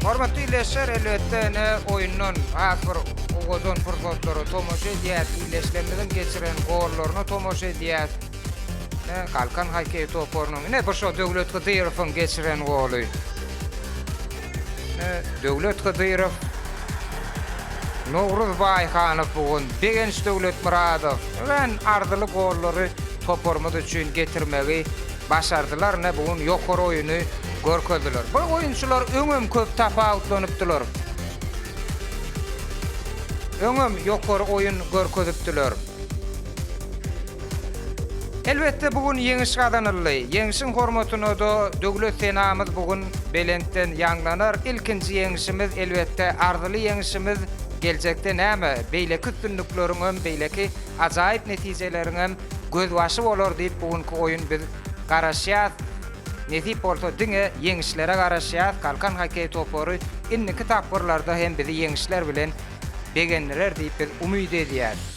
Hormatly ildeşler, elbetde ine oýundan has bir owadan pursatlara tomaşa edýäs. Ildeşlerimiziň geçiren gollaryna tomaşa edýäs. Ine Galkan hokkeý toparynyň ine bu şo Döwlet Hydyrowyň geçiren goly. Ine Döwlet Hydyrow, Nowruz Baýhanow bu gün, Begenç Döwletmyradow örän arzyly gollary toparymyz üçin getirmegi başardylar, ine bu gün ýokary oýuny görkezdiler. Bu oýunçylar öňem köp tapawutlanypdylar. Öňem ýokary oýun görkezipdiler. Elbetde bu gün ýeňiş gazanyldy. Ýeňşiň hormatyna-da Döwlet senamyz bu gün belentden ýaňlanar. Ilkinji ýeňşimiz, elbetde arzyly ýeňşimiz geljekde näme, beýleki üstünlikleriňem, beýleki ajaýyp netijeleriňem gözbaşy bolar diýip bu günki oýun biz garaşýas. Nesip bolsa diňe ýeňişlere garaşýas. Galkan hokkeý topary indiki tapgyrlarda hem bizi ýeňişler bilen begendirer diýip biz umyt edýäs.